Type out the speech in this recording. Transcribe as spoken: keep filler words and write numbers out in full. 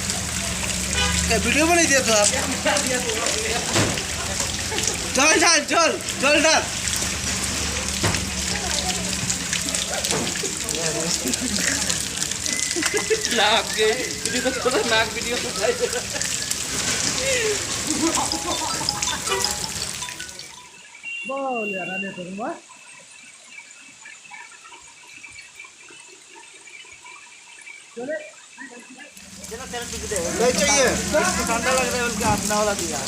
क्या वीडियो बनाई दिया तो आप? चल, चल, चल, चल, चल। नाक के वीडियो तो थोड़ा नाक वीडियो तो बोल यार, आने तो। नहीं चाहिए। ठंडा लग रहा है, उनका अपना वाला दिया।